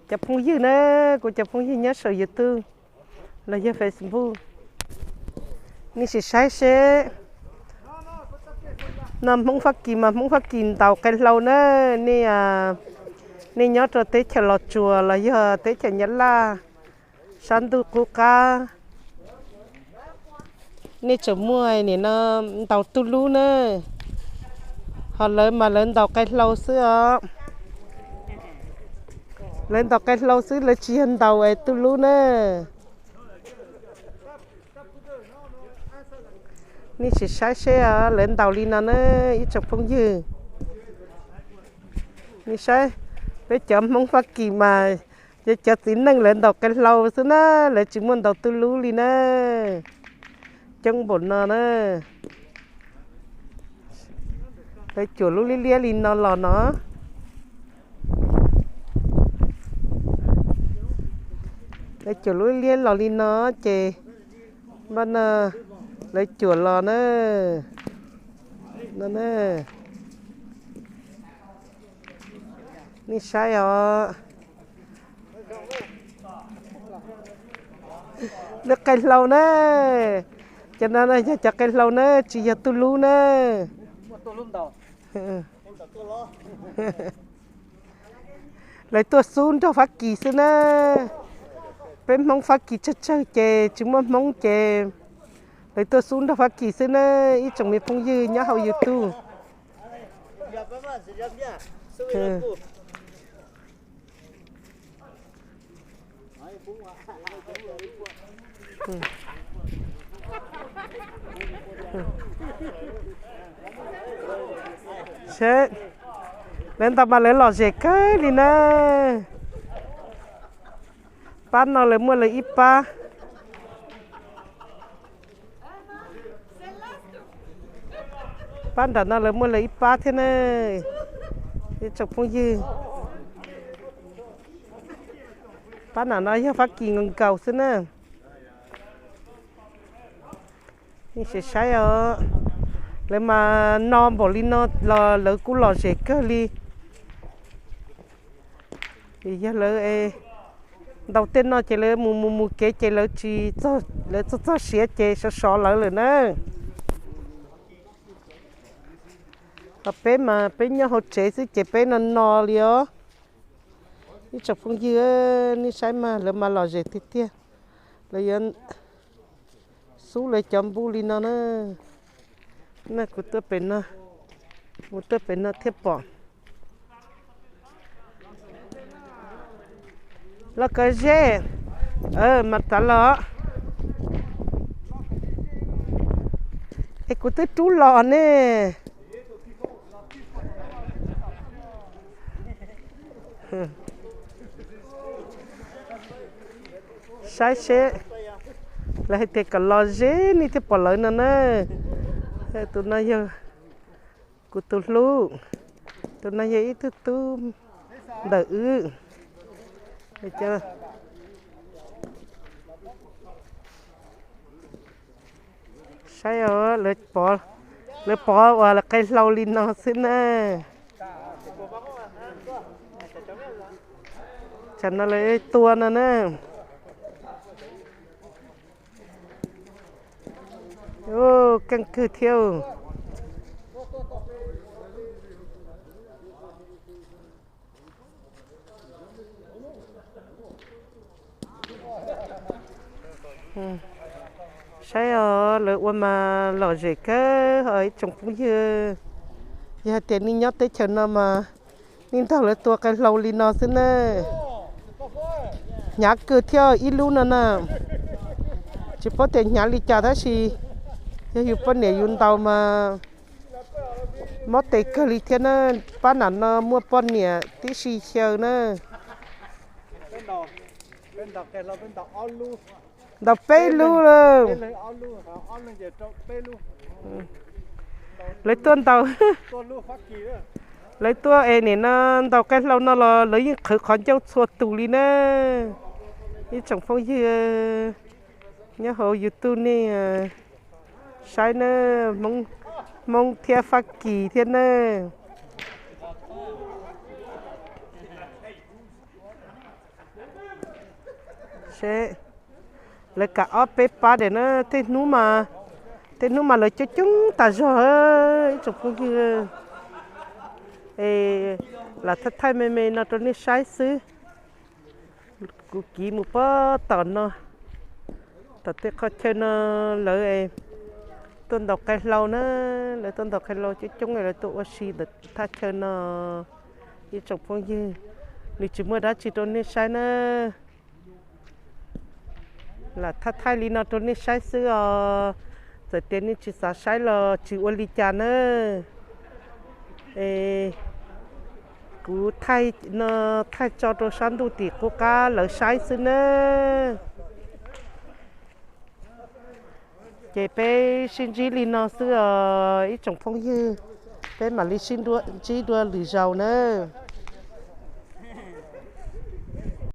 Cov phooj ywg na, kuv cov phooj ywg nyob saum YouTube los yog Facebook, nej sim saib seb, no Hmoob Fab Kis mas Hmoob Fab Kis ntaus qe hlau na. Nej, nej nyob rau teb chaws Los Tsuas los yog teb chaws Nyab Laj, sab ntuj qub qab, nej tseem muaj nim no ntaus tuj lub na. Ho lawv mas lawv ntaus qe hlau xwb os. Lawv ntaus qe hlau xwb, lawv tsis yog ntaus es tuj lub na. Nej sim saib seb lawv ntaus li no na, ib tsoom phooj ywg. Nej saib, peb cov Hmoob Fab Kis mas yog cov txiv neej lawv ntaus qe hlau xwb na, lawv tsis muaj ntaus tuj lub li na. Coob npaum no na. Lawv cuam lub liab liab li no los no. Lawv cuam lub liab los li no ces, npaj no, lawv cuam los na. No na. Nej saib os. Lawv qe hlau na. Cov no yog cov qe hlau na, tsis yog tuj lub na. Lawv tuaj xub nrog Fab Kis xwb na. Peb Hmoob Fab Kis tsawg tsawg ces tsis muaj Hmoob ces lawv tuaj xub nrog Fab Kis xwb na, ib tsoom me phooj ywg nyob hauv YouTube. Seb, lawv ntaus mas lawv lom zem kawg li na. Pab no lawv muaj lawv ib pab. Pab nram no lawv muaj lawv ib pab thiab na, ib tsoom phooj ywg. Pab nram no yog Fab Kis nkaus nkaus xwb na. Nej sim saib os, lawv mas no npaum li no los lawv kuj lom zem kawg li. Yog lawv ntaus tej no ces lawv mus mus mus kev ces lawv tsis, lawv txog txog siav ces sov sov lawv lawm na. Ho peb mas peb nyob hauv tsev xwb ces peb no no li os. Ib tsoom phooj ywg, nej saib mas lawv mas lom zem tiag tiag. Lawv yuav xub lawv cov npub li no na. Na kuv tuaj pem no, mus tuaj pem no thiaj pom. Los kov zeb, mas txav los. Es kuv twb rub los ne. Saib seb, lawv hais tias kom los ze nej thiaj pom lawv no na. Tus no yog kuv tus hlub, tus no yog ib tug tub ntawm wb. Saib os, lawv pov uas qe hlau li no xwb na. Tsam no lawv tua no na. Keej kawg thiab. Saib os, lawv ua mas lom zem kawg os ib tsoom phooj ywg. Yog hais tias nej nyob teb chaws no mas nej nrog lawv tua qe hlau li no xwb na. Hnyav kawg thiab ib lub no na. Tsis paub tias hnyav li cas tab sis yog yus poj niam yus ntaus mas mob tes kawg li thiab na. Pab nram no muaj poj niam tib si xyaw na. Ntaus peb lub lawm. Lawv tuaj ntaus, lawv tuaj es nim no ntaus qe hlau no los lawv yeej qhwv qhov ncauj txhua tus li na. Ib tsoom phooj ywg nyob hauv YouTube nej saib na, Hmoob thiab Fab Kis thiab na. Seb, lawv kam ob peb pab diam na, tej hnub mas, tej hnub mas lawv coob coob tas zog ib tsoom phooj ywg. Es lam thaij thaij me me no rau nej saib xwb. Kuv kiv mus pab tom no, tom tej qhov chaw no lawv tuaj ntaus qe hlau na, lawv tuaj ntaus qe hlau coob coob, lawv tuaj ua si ntawm thaj chaw no ib tsoom phooj ywg. Nws tsis muaj dab tsi rau nej saib na. Lam thaij thaij li no rau nej saib xwb os. Txawm tias nej tsis xav saib los tsis ua li cas na. Es kuv thaij no, thaij tso rau sab ntuj tim qub qab lawv saib xwb na. Ces peb sib ntsib li no xwb os ib tsoom phooj ywg, peb mam li sib ntsib dua lwm zaus nawb.